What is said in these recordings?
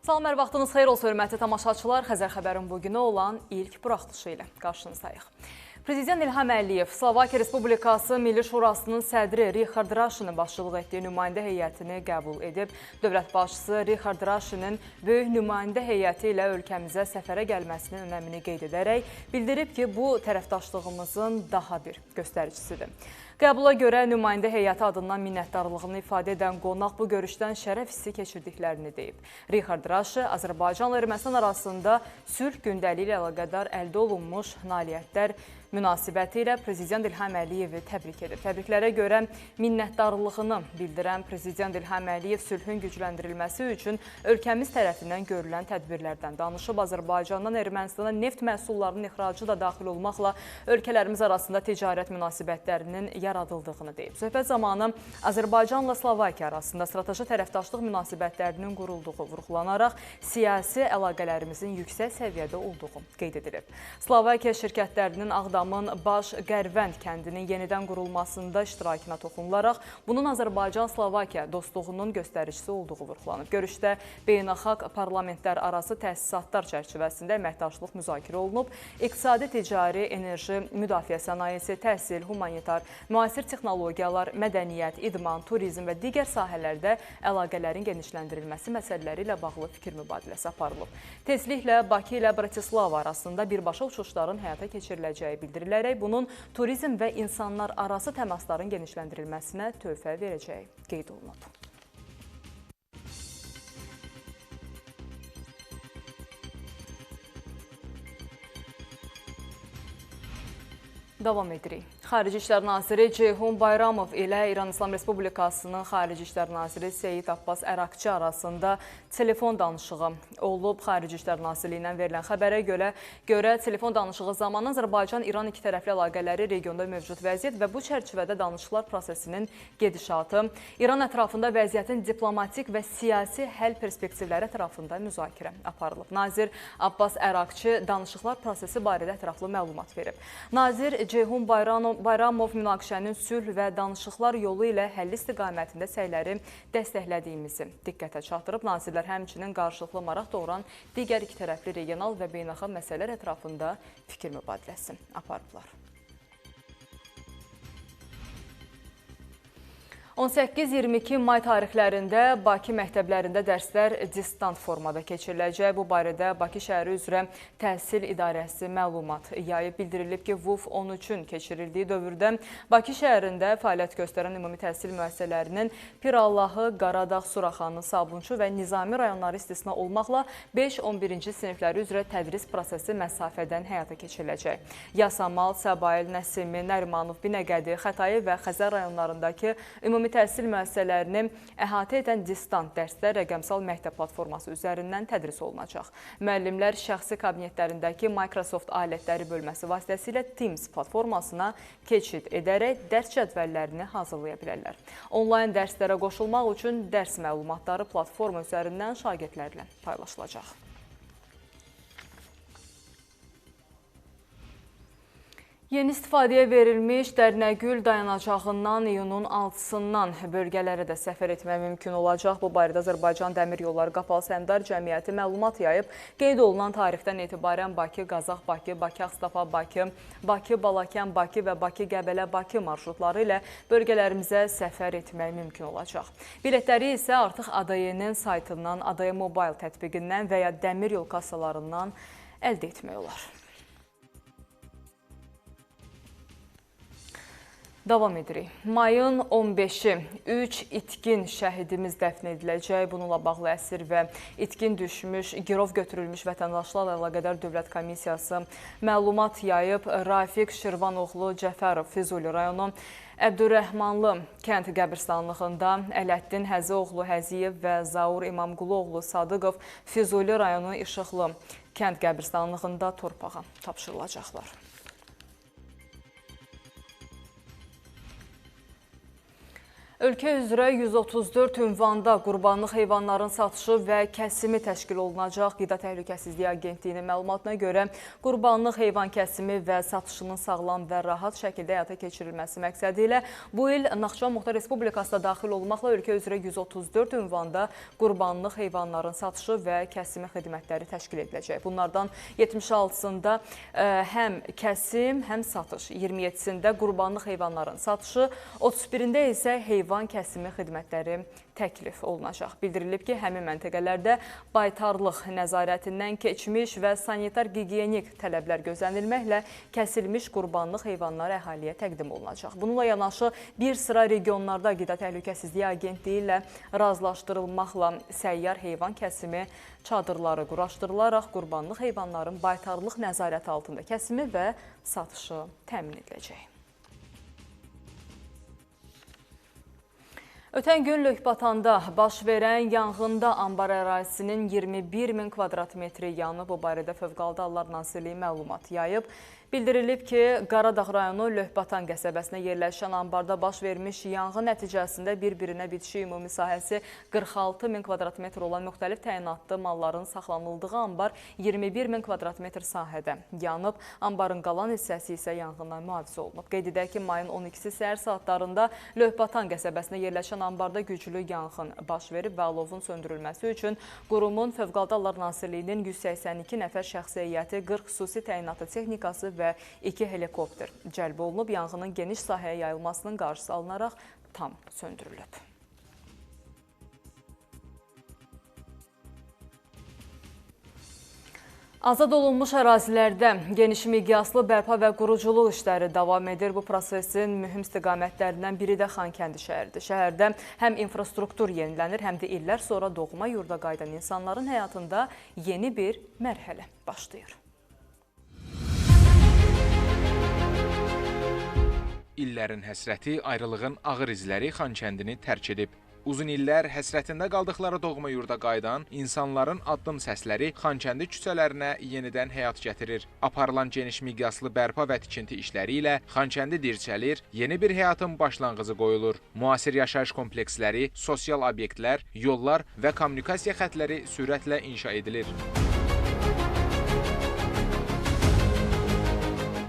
Salam, hər vaxtınız xeyir olsun, hörmətli tamaşaçılar. Xəzər Xəbərin bugünə olan ilk buraxılışı ilə qarşınızdayıq. Prezident İlham Əliyev Slovakiya Respublikası Milli Şurasının sədri Rixard Raşinin başçılıq etdiyi nümayəndə heyətini qəbul edib. Dövlət başçısı Rixard Raşinin böyük nümayəndə heyəti ilə ölkəmizə səfərə gəlməsinin önəmini qeyd edərək bildirib ki, bu tərəfdaşlığımızın daha bir göstəricisidir. Qəbula görə nümayəndə heyəti adından minnətdarlığını ifadə edən qonaq bu görüşdən şərəf hissi keçirdiklərini deyib. Rixard Raşi Azərbaycanla Ermənistan arasında sülh gündəliyi ilə əlaqədar əldə olunmuş nailiyyətlər münasibəti ilə Prezident İlham Əliyevi təbrik edib. Təbriklərə görə minnətdarlığını bildirən Prezident İlham Əliyev sülhün gücləndirilməsi üçün ölkəmiz tərəfindən görülən tədbirlərdən danışıb. Azərbaycandan Ermənistana neft məhsullarının ixracı da daxil olmaqla ölkələrimiz arasında ticarət münasibətlərinin yaradıldığını deyib. Söhbət zamanı Azərbaycanla Slovakiya arasında strateji tərəfdaşlıq münasibətlərinin qurulduğu vurğulanaraq siyasi əlaqələrimizin yüksək səviyyədə olduğu qeyd edilib. Slovakiya şirkətlərinin Ağdamın Baş Qərvənd kəndinin yenidən qurulmasında iştirakına toxunularaq bunun Azərbaycan-Slovakiya dostluğunun göstəricisi olduğu vurğulanıb. Görüşdə beynəlxalq parlamentlər arası təsisatlar çərçivəsində əməkdaşlıq müzakirə olunub. İqtisadi, ticari, enerji, müdafiə sənayesi, təhsil, humanitar, müasir texnologiyalar, mədəniyyət, idman, turizm və digər sahələrdə əlaqələrin genişləndirilməsi məsələləri ilə bağlı fikir mübadiləsi aparılıb. Tezliklə Bakı ilə Bratislava arasında birbaşa uçuşların həyata keçiriləcəyi bildirilərək bunun turizm və insanlar arası təmasların genişləndirilməsinə töhfə verəcəyi qeyd olunub. Davam edirik. Xarici İşlər Naziri Ceyhun Bayramov ilə İran İslam Respublikasının Xarici İşlər Naziri Seyid Abbas Əraqçı arasında telefon danışığı olub. Xarici İşlər Nazirliyindən verilən xəbərə görə telefon danışığı zamanı Azərbaycan-İran iki tərəfli əlaqələri, regionda mövcud vəziyyət və bu çərçivədə danışıqlar prosesinin gedişatı, İran ətrafında vəziyyətin diplomatik və siyasi həll perspektivləri ətrafında müzakirə aparılıb. Nazir Abbas Əraqçı danışıqlar prosesi barədə ətraflı məlumat verib. Nazir Ceyhun Bayramov münaqişənin sülh və danışıqlar yolu ilə həlli istiqamətində səyləri dəstəklədiyimizi diqqətə çatdırıb. Nazirlər həmçinin qarşılıqlı maraq doğuran digər iki tərəfli regional və beynəlxalq məsələlər ətrafında fikir mübadiləsi aparıblar. 18-22 may tarixlərində Bakı məktəblərində dərslər distant formada keçiriləcək. Bu barədə Bakı şəhəri üzrə Təhsil İdarəsi məlumat yayıb. Bildirilib ki, VUF 13-ün keçirildiyi dövrdə Bakı şəhərində fəaliyyət göstərən ümumi təhsil müəssisələrinin Pirallahı, Qaradağ, Suraxanı, Sabunçu və Nizami rayonları istisna olmaqla 5-11-ci sinifləri üzrə tədris prosesi məsafədən həyata keçiriləcək. Yasamal, Səbail, Nəsimi, Nərimanov, Binəqədi, Xətai və Xəzər rayonlarındakı ümumi təhsil müəssisələrini əhatə edən distant dərslər rəqəmsal məktəb platforması üzərindən tədris olunacaq. Müəllimlər şəxsi kabinetlərindəki Microsoft alətləri bölməsi vasitəsilə Teams platformasına keçid edərək dərs cədvəllərini hazırlaya bilərlər. Onlayn dərslərə qoşulmaq üçün dərs məlumatları platforma üzərindən şagirdlərlə paylaşılacaq. Yeni istifadəyə verilmiş Dərnəgül dayanacağından iyunun 6-sından bölgələrə də səfər etmək mümkün olacaq. Bu barədə Azərbaycan Dəmir Yolları Qapalı Səhmdar Cəmiyyəti məlumat yayıb. Qeyd olunan tarixdən etibarən Bakı, Qazax, Bakı, Bakı, Ağstafa, Bakı, Bakı, Balakən, Bakı və Bakı, Qəbələ, Bakı marşrutları ilə bölgələrimizə səfər etmək mümkün olacaq. Biletləri isə artıq ADY-nin saytından, ADY Mobile tətbiqindən və ya dəmir yol kassalarından əldə etmək olar. Davam edirik. Mayın 15-i 3 itkin şəhidimiz dəfn ediləcək. Bununla bağlı əsir və itkin düşmüş, girov götürülmüş vətəndaşlarla əlaqədar Dövlət Komissiyası məlumat yayıb. Rafiq Şirvanoğlu Cəfərov Füzuli rayonu Əbdürrəhmanlı kənd qəbirstanlığında, Ələddin Həzioğlu Həziyev və Zaur İmamquluoğlu Sadıqov Füzuli rayonu İşıqlı kənd qəbirstanlığında torpağa tapşırılacaqlar. Ölkə üzrə 134 ünvanda qurbanlıq heyvanların satışı və kəsimi təşkil olunacaq. Qida Təhlükəsizliyi Agentliyinin məlumatına görə qurbanlıq heyvan kəsimi və satışının sağlam və rahat şəkildə həyata keçirilməsi məqsədi ilə bu il Naxçıvan Muxtar Respublikası da daxil olmaqla ölkə üzrə 134 ünvanda qurbanlıq heyvanların satışı və kəsimi xidmətləri təşkil ediləcək. Bunlardan 76-sında həm kəsim, həm satış, 27-sində qurbanlıq heyvanların satışı, 31-də isə heyvan kəsimi xidmətləri təklif olunacaq. Bildirilib ki, həmin məntəqələrdə baytarlıq nəzarətindən keçmiş və sanitar-gigiyenik tələblər gözlənilməklə kəsilmiş qurbanlıq heyvanlar əhaliyə təqdim olunacaq. Bununla yanaşı bir sıra regionlarda Qida Təhlükəsizliyi Agentliyi ilə razılaşdırılmaqla səyyar heyvan kəsimi çadırları quraşdırılaraq qurbanlıq heyvanların baytarlıq nəzarəti altında kəsimi və satışı təmin ediləcək. Ötən gün Lökbatanda baş verən yanğında anbar ərazisinin 21 min kvadrat metri yanıb. Bu barədə Fövqəladə Hallar Nazirliyi məlumat yayıb. Bildirilib ki, Qaradağ rayonu Lökbatan qəsəbəsinə yerləşən anbarda baş vermiş yanğın nəticəsində bir-birinə bitişik ümumi sahəsi 46 min kvadrat metr olan müxtəlif təyinatlı malların saxlanıldığı anbar 21 min kvadrat metr sahədə yanıb. Anbarın qalan hissəsi isə yanğından mühafizə olunub. Qeyd edək ki, mayın 12-si səhər saatlarında Lökbatan qəsəbəsinə yerləşən anbarda güclü yanğın baş verib və alovun söndürülməsi üçün qurumun Fövqəladə Hallar Nazirliyinin 182 nəfər şəxsi heyəti, 40 xüsusi təyinatlı texnikası və 2 helikopter cəlb olunub. Yanğının geniş sahəyə yayılmasının qarşısı alınaraq tam söndürülüb. Azad olunmuş ərazilərdə geniş miqyaslı bərpa və quruculuq işləri davam edir. Bu prosesin mühüm istiqamətlərindən biri də Xankəndi şəhəridir. Şəhərdə həm infrastruktur yenilənir, həm də illər sonra doğma yurda qayıdan insanların həyatında yeni bir mərhələ başlayır. İllərin həsrəti, ayrılığın ağır izləri Xankəndini tərk edib. Uzun illər həsrətində qaldıqları doğma yurda qayıdan insanların addım səsləri Xankəndi küçələrinə yenidən həyat gətirir. Aparılan geniş miqyaslı bərpa və tikinti işləri ilə Xankəndi dirçəlir, yeni bir həyatın başlanğıcı qoyulur. Müasir yaşayış kompleksləri, sosial obyektlər, yollar və kommunikasiya xətləri sürətlə inşa edilir.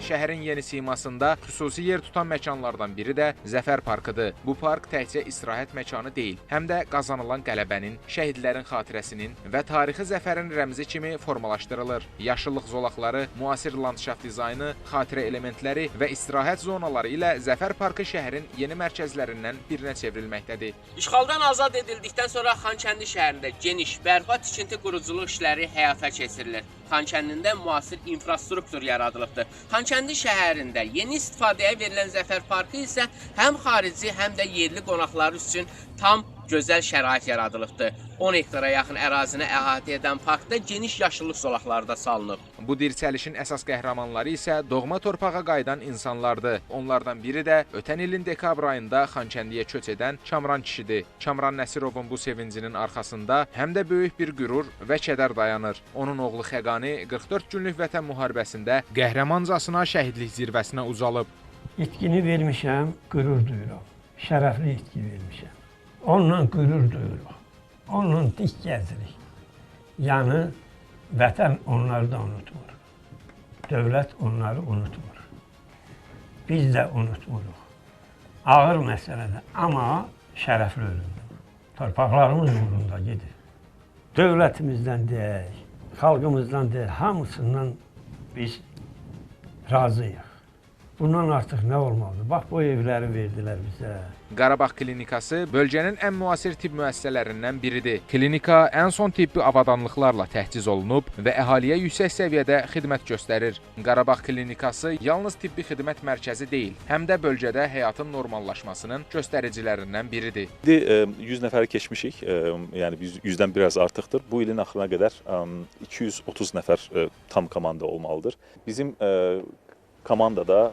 Şəhərin yeni simasında xüsusi yer tutan məkanlardan biri də Zəfər Parkıdır. Bu park təkcə istirahət məkanı deyil, həm də qazanılan qələbənin, şəhidlərin xatirəsinin və tarixi zəfərin rəmzi kimi formalaşdırılır. Yaşıllıq zolaqları, müasir landşaft dizaynı, xatirə elementləri və istirahət zonaları ilə Zəfər Parkı şəhərin yeni mərkəzlərindən birinə çevrilməkdədir. İşğaldan azad edildikdən sonra Xankəndi şəhərində geniş bərpa tikinti quruculuq işləri həyata keçirilir. Xankəndində müasir infrastruktur yaradılıbdır. Xankəndi şəhərində yeni istifadəyə verilən Zəfər Parkı isə həm xarici, həm də yerli qonaqlar üçün tam gözəl şərait yaradılıbdır. 10 hektara yaxın ərazini əhatə edən parkda geniş yaşıllıq zolaqları da salınıb. Bu dirçəlişin əsas qəhrəmanları isə doğma torpağa qayıdan insanlardır. Onlardan biri də ötən ilin dekabr ayında Xankəndiyə köç edən Kamran kişidir. Kamran Nəsirovun bu sevincinin arxasında həm də böyük bir qürur və kədər dayanır. Onun oğlu Xəqani 44 günlük vətən müharibəsində qəhrəmancasına şəhidlik zirvəsinə ucalıb. İtkini vermişəm, qürur duyuram. Şərəfli itki vermişəm. Onunla qürur duyuruq, onunla dik gəzirik. Yəni, vətən onları da unutmur, dövlət onları unutmur. Biz də unutmuruq. Ağır məsələdir, amma şərəfli ölümdür. Torpaqlarımız uğrunda gedir. Dövlətimizdən deyək, xalqımızdan deyək, hamısından biz razıyıq. Bundan artıq nə olmalıdır? Bax, bu evləri verdilər bizə. Qarabağ Klinikası bölgənin ən müasir tibb müəssisələrindən biridir. Klinika ən son tibbi avadanlıqlarla təchiz olunub və əhaliyə yüksək səviyyədə xidmət göstərir. Qarabağ Klinikası yalnız tibbi xidmət mərkəzi deyil, həm də bölgədə həyatın normallaşmasının göstəricilərindən biridir. İndi 100 nəfəri keçmişik, yəni 100-dən biraz artıqdır. Bu ilin axırına qədər 230 nəfər tam komanda olmalıdır. Bizim komandada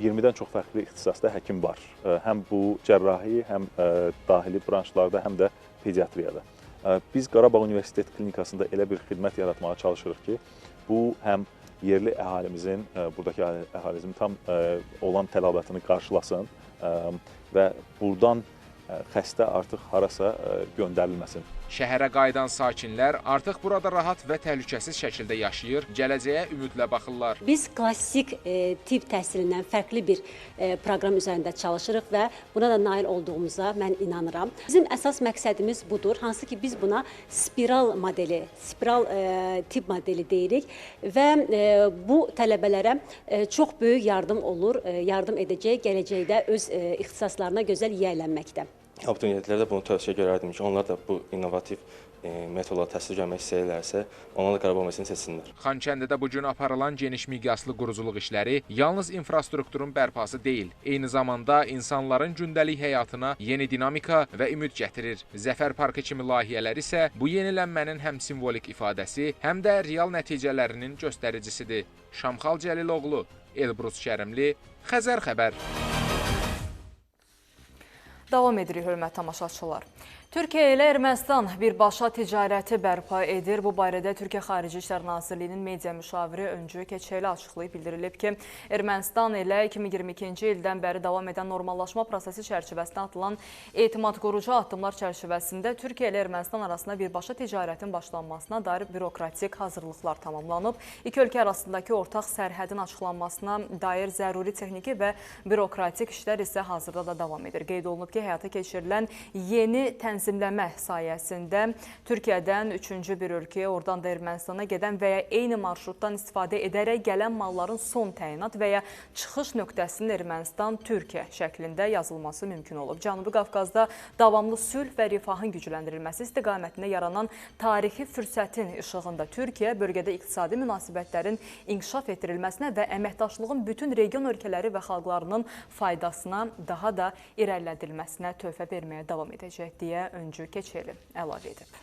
20-dən çox fərqli ixtisasda həkim var. Həm bu cərrahi, həm dahili branşlarda, həm də pediatriyada. Biz Qarabağ Universitet Klinikasında elə bir xidmət yaratmağa çalışırıq ki, bu həm yerli əhalimizin, buradakı əhalimizin tam olan tələbatını qarşılasın və buradan xəstə artıq harasa göndərilməsin. Şəhərə qayıdan sakinlər artıq burada rahat və təhlükəsiz şəkildə yaşayır, gələcəyə ümidlə baxırlar. Biz klassik tibb təhsilindən fərqli bir proqram üzərində çalışırıq və buna da nail olduğumuza mən inanıram. Bizim əsas məqsədimiz budur, hansı ki biz buna spiral modeli, spiral tibb modeli deyirik və bu tələbələrə çox böyük yardım olur, yardım edəcək gələcəkdə öz ixtisaslarına gözəl yiyələnməkdə. Abituriyentlərə də bunu tövsiyə görərdim ki, onlar da bu innovativ metodla təhsil görmək istəyirlərsə, onlar da Qarabağ Universitetini seçsinlər. Xankəndidə bu gün aparılan geniş miqyaslı quruculuq işləri yalnız infrastrukturun bərpası deyil, eyni zamanda insanların gündəlik həyatına yeni dinamika və ümid gətirir. Zəfər Parkı kimi layihələr isə bu yenilənmənin həm simvolik ifadəsi, həm də real nəticələrinin göstəricisidir. Şamxal Cəliloğlu, Elbrus Kərimli, Xəzər Xəbər. Davam edirik, hörmətli tamaşaçılar. Türkiyə ilə Ermənistan birbaşa ticarəti bərpa edir. Bu barədə Türkiyə Xarici İşlər Nazirliyinin media müşaviri Öncü Keçeli açıqlayıb, bildirilib ki, Ermənistan ilə 2022-ci ildən bəri davam edən normallaşma prosesi çərçivəsində atılan etimad qorucu addımlar çərçivəsində Türkiyə ilə Ermənistan arasında birbaşa ticarətin başlanmasına dair bürokratik hazırlıqlar tamamlanıb. İki ölkə arasındakı ortaq sərhədin açıqlanmasına dair zəruri texniki və bürokratik işlər isə hazırda da davam edir. Qeyd olunub ki, həyata keçirilən yeni tənzimləmə sayəsində Türkiyədən üçüncü bir ölkəyə, oradan da Ermənistana gedən və ya eyni marşrutdan istifadə edərək gələn malların son təyinat və ya çıxış nöqtəsinin Ermənistan-Türkiyə şəklində yazılması mümkün olub. Cənubi Qafqazda davamlı sülh və rifahın gücləndirilməsi istiqamətində yaranan tarixi fürsətin işığında Türkiyə bölgədə iqtisadi münasibətlərin inkişaf etdirilməsinə və əməkdaşlığın bütün region ölkələri və xalqlarının faydasına daha da irəlilədilməsinə töhfə verməyə davam edəcək deyə Öncü Keçeli əlavə edib.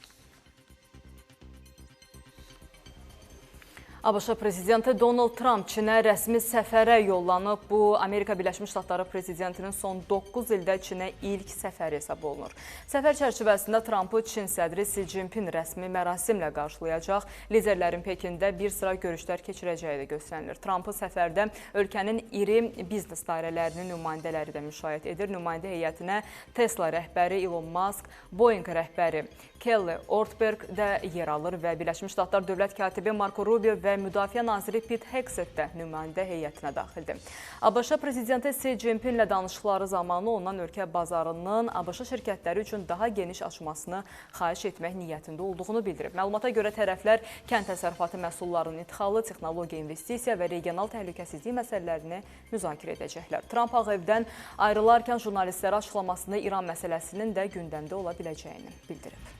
ABŞ prezidenti Donald Trump Çinə rəsmi səfərə yollanıb. Bu, Amerika Birləşmiş Ştatları prezidentinin son 9 ildə Çinə ilk səfəri hesab olunur. Səfər çərçivəsində Trumpı Çin sədri Xi Jinping rəsmi mərasimlə qarşılayacaq. Liderlərin Pekində bir sıra görüşlər keçirəcəyi də göstərilir. Trumpı səfərdə ölkənin iri biznes dairələrinin nümayəndələri də müşayiət edir. Nümayəndə heyətinə Tesla rəhbəri Elon Musk, Boeing rəhbəri Kelly Ortberg də yer alır və Birləşmiş Ştatlar Dövlət Katibi Marco Rubio və Müdafiə Naziri Pete Hegseth də nümayəndə heyətinə daxildir. ABŞ prezidenti Xi Jinpinglə danışıqları zamanı ondan ölkə bazarının ABŞ şirkətləri üçün daha geniş açmasını xahiş etmək niyyətində olduğunu bildirib. Məlumata görə tərəflər kənd təsərrüfatı məhsullarının idxalı, texnologiya, investisiya və regional təhlükəsizlik məsələlərini müzakirə edəcəklər. Tramp Ağ Evdən ayrılarkən jurnalistlərə açıqlamasında İran məsələsinin də gündəmdə ola biləcəyini bildirib.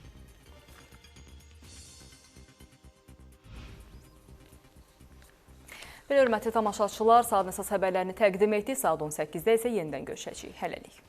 Belə hörmətli tamaşaçılar, saatın əsas xəbərlərini təqdim etdik. Saat 18-də isə yenidən görüşəcəyik. Hələlik.